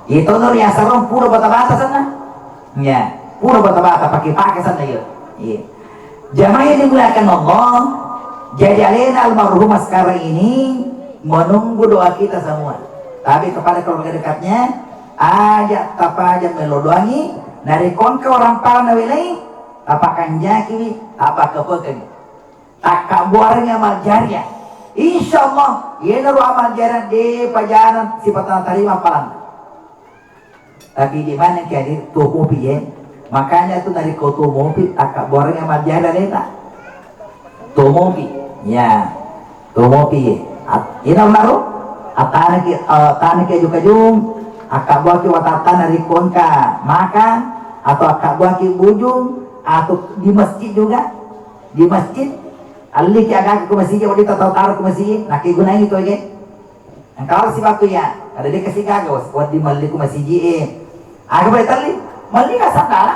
Itu nur ya sarong pura bata-bata sana. Ya, pura bata-bata, pakai-pakai sana ya. Iya. Jamaah yang dimuliakan Allah, jadi alena almarhumah sekarang ini menunggu doa kita semua. Tapi kepada keluarga dekatnya, aja tapaja melo doangi, narekko engka orang parah nawelai, Tapakanjakiwi, tapakkepekengngi. Takkabbuarengngi amal jariah. Insya Allah, iyanaro amal jariah de pajana sipata natarima paranna. Tapi di mana ki hadir tuo mopi ye? Makanya tu narekko tuo mopi, takkabbuarengngi amal jariah aleta. Tuo mopi, ya, tuo mopi ye. At-, ina maro, atanaki, eh, tanaki aju-kajung, akkabbuaki watattana rikko engka makan, atau akkabbuaki bujung, atau di masjid juga, di masjid, alliki aga-aga ko masigi, wedding tau taro ko masigi, nakkegunangi to ge. Engka sibatu ya, ada de kasi gaga, wedding melli ko masigi e. Aga boleh telli, melli ka sandala.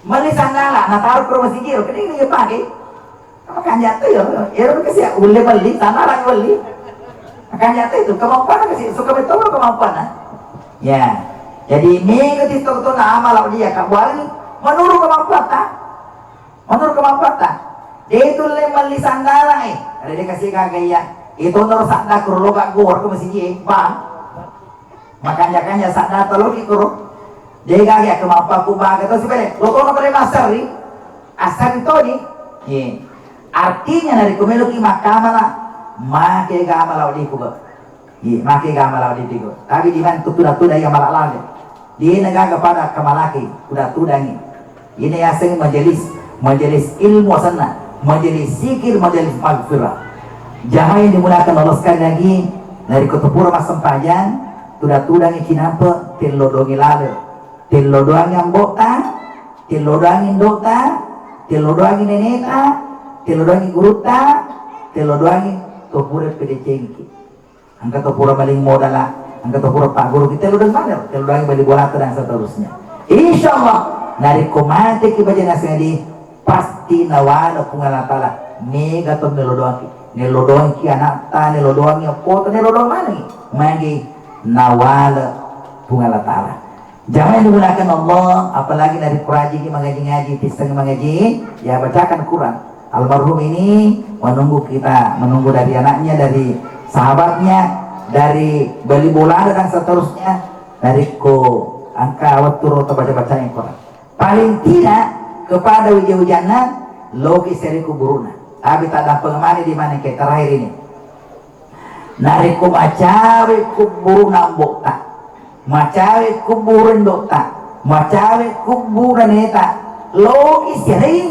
Melli sandala, nataro ko masigi, oke, ini dia pakai. Makanja to yo, ero kasi ulle melli, sandala melli. Makanja to itu, kemampuan kasi, suka betul kemampuan, ah. Ya. Jadi, mega ti to, to nama lao dia, kak, buari, menurut kemampuan, ta? Menurut kemampuan ta? De tulle melli sandala, eh. Ada de kasi gaga iya. Itu nur sadda kuro loga gor ke masigi, eh. Bang. Makanja-kanja sadda toloki kuro. De gaga kemampuan ku baga to sipele. Lo kono pale masari. Asari toni. Ye. Artinya narekko meloki makkamala, make gama lao diku, Pak. Iya, make gama lao dipigo. Tapi di mana tu tuda-tuda iya mala lale. Di negaga pada kamalaki, tuda-tudangi. Ini yaseng majelis, majelis ilmu asenna, majelis zikir, majelis magfirah. Jamaah yang dimuliakan Allah sekali lagi, narekko tupura massempajang, tuda-tudangi cinampe, tello dongi lale. Tello doangi ambo'ta, tello doangi indo'ta, tello doangi neneta, tello doangi gurutta, tello doangi to pura pedecengki. Engka to pura maling modala, engka to pura pagguruki, tello doangi maneng, tello doangi bali bolata dan seterusnya. Insya Allah, narekko mateki baja naseng di, pasti nawala Puang Allah Taala. Mega to melo doangki, nelo doangki anakta, nelo doangi appota, nelo doang manengi. Magi nawala Puang Allah Taala. Jamaah yang dimuliakan Allah, apalagi dari kurajiki mengaji-ngaji, pisang mengaji, ya bacakan Quran. Almarhum ini menunggu kita, menunggu dari anaknya, dari sahabatnya, dari bali bolana dan seterusnya, dari ko angka waktu rota baca-bacanya Quran. Paling tidak kepada wija-wijanna, loki seri kuburuna. Tapi tak dapat kemana di mana ke terakhir ini. Narekko macawe kubburuna ambo'ta, macawe kubburu indo'ta, macawe kubburu neneta, loki sireng,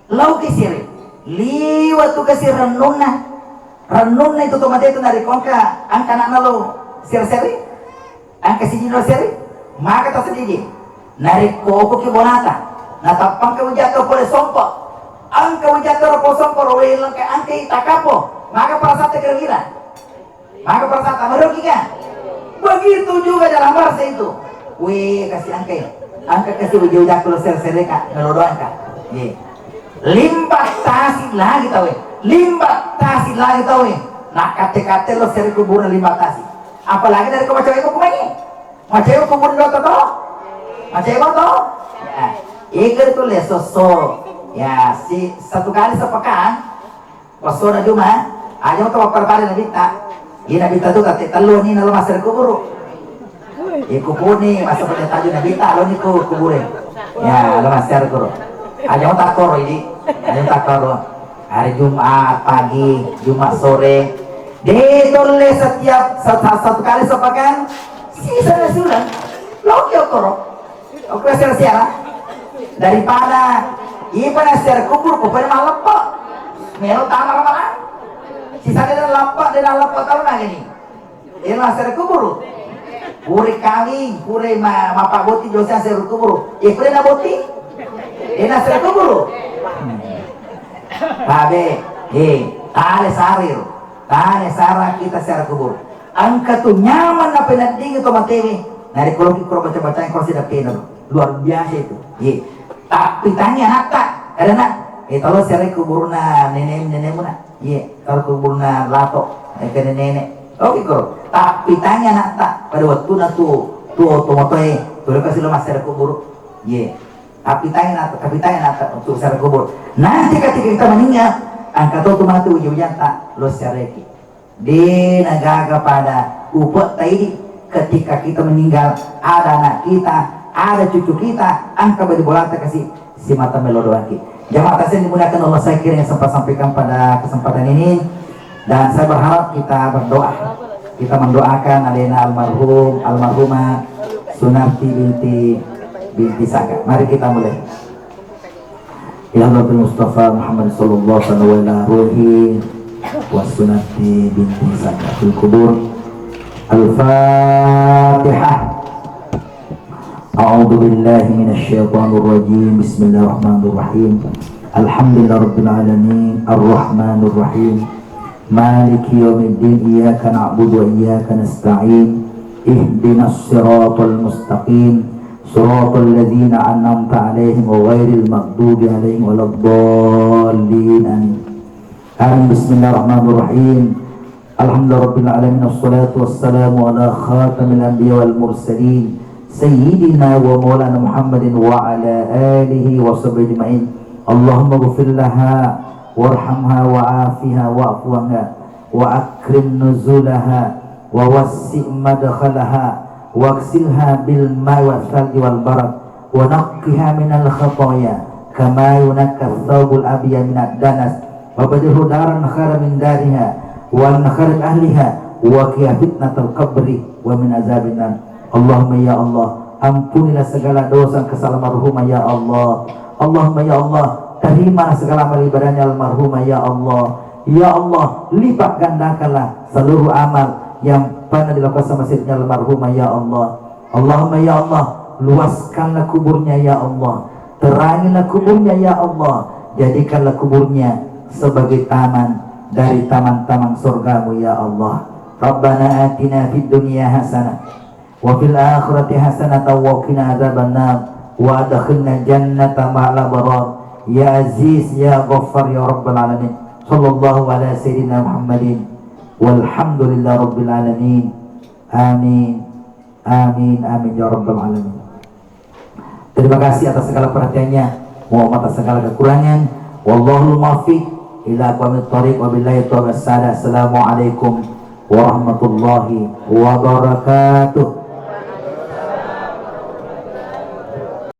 loki sireng. Liwa tu kasi rennunna, rennunna itu to mate tu narekko engka, engka anakna lo sere-sere. Engka sijinna seri, maka tasedidi. Narekko okoki bolata, natappangka wijatta pole sompo. Engka wijatta ro pole sompo, ro weleng ka engka i takapo. Maka perasatta kira-kira. Maka perasatta merugi ka? Begitu juga dalam bahasa itu. Weh, kasi engka i. Engka kasi wija-wijakku lo sere-sere ka, nalodoangka. Ye. Limba tasi lagi tawe. Limba tasi lagi tawe. Nah, kate-kate lo seri kuburna limba tasi. Apalagi dari ko macawe ko kumangi. Macawe ko kuburna to. Macawe to. Nah, iker tu le soso. Ya, si satu kali sepekan. Wasona Juma, aja to pappada Nabitta. Iya Nabitta tu kate tellu ni nalo masere kuburu. Iku puni masa pada taju Nabitta lo ni ku kubure. Ya, lo masere kuro. Aja mo takoro ini. Aja mo takoro. Hari Jumat pagi, Jumat sore. De tolle setiap satu, satu kali sepekan. Sisa sudah. Lo kio koro. Oke, siara-siara. Daripada ipa na siara kubur, pokoknya maleppo. Melo tama ramalan. Sisa de leppo, de leppo tau na gini. Ila siara kubur. Pure kawing, pure ma, mapa boti dosa siara kubur. Eh, pure na boti. Ila siara kubur. Tabe, eh, tale sarir. Tane sara kita siara kubur. Engka tu nyaman napeneddingi to matewe. Narekko loki kuro baca-bacanya kuro sidappena tu. Luar biasa itu. Ye. Tappitangi anatta. Ada nak. Eh, talo siara kuburna nenek-nenekmu nak. Ye. Talo kuburna lato. Eh, ke nenek. Oke kuro. Tappitangi anatta. Pada waktu na tu, tu otomotoe. Tu kasi lo masih ada kubur. Ye. Tapi tanya nata, tapi tanya nata untuk siara kubur. Nanti ketika kita meninggal, engka to tu mate uji-ujianta, lo siareki. De na gaga pada upe'ta idi, ketika kita meninggal, ada anak kita, ada cucu kita, angka baju bolata kasih si mata melo doangki. Jamaah taslim dimuliakan Allah, saya kira yang sempat sampaikan pada kesempatan ini, dan saya berharap kita berdoa, kita mendoakan alena almarhum, almarhumah Sunarti binti, binti Saga. Mari kita mulai. Ila Hadratil Mustafa Muhammad sallallahu alaihi wasallam wa ila ruhi wa Sunarti binti Saga fil kubur. Al-Fatihah. A'udzu billahi minasy syaithanir rajim. Bismillahirrahmanirrahim. Alhamdulillahirabbil alamin. Arrahmanirrahim. Maliki yaumiddin. Iyyaka na'budu wa iyyaka nasta'in. Ihdinas siratal mustaqim. Siratal ladzina an'amta 'alaihim ghairil maghdubi 'alaihim waladdallin. Amin. Amin. Bismillahirrahmanirrahim. Alhamdulillahirabbil alamin, wassalatu wassalamu ala khatamil anbiya wal mursalin, sayyidina wa maulana Muhammadin wa ala alihi wa sahbihi ajma'in. Allahumma ghfir laha warhamha wa afiha wa'fu anha wa akrim nuzulaha wa wassi' madkhalaha waghsilha bil ma'i wal thalji wal barad wa naqqiha minal khataya kama yunaqqa thawbul abyad minad danas wa abdilhu daran khairan min dariha wa min khairati ahliha wa qiha fitnatal qabri wa min azabin nar. Allahumma ya Allah, ampunilah segala dosa kesalahan almarhumah ya Allah. Allahumma ya Allah, terimalah segala amal ibadahnya almarhumah ya Allah. Ya Allah, lipat gandakanlah seluruh amal yang pernah dilakukan sama hidupnya almarhumah ya Allah. Allahumma ya Allah, luaskanlah kuburnya ya Allah. Terangilah kuburnya ya Allah. Jadikanlah kuburnya sebagai taman dari taman-taman surgamu ya Allah. Rabbana atina fid dunya hasanah wa fil akhirati hasanatan wa qina adzabannar wa adkhilna jannata ma'al abrar ya aziz ya ghaffar ya rabbal alamin. Sallallahu ala sayyidina Muhammadin walhamdulillahi rabbil alamin. Amin. Amin, amin ya rabbal alamin. Terima kasih atas segala perhatiannya. Mohon maaf atas segala kekurangan. Wallahul muwaffiq ila aqwamit thariq, wabillahi taufiq wassadah. Assalamualaikum warahmatullahi wabarakatuh.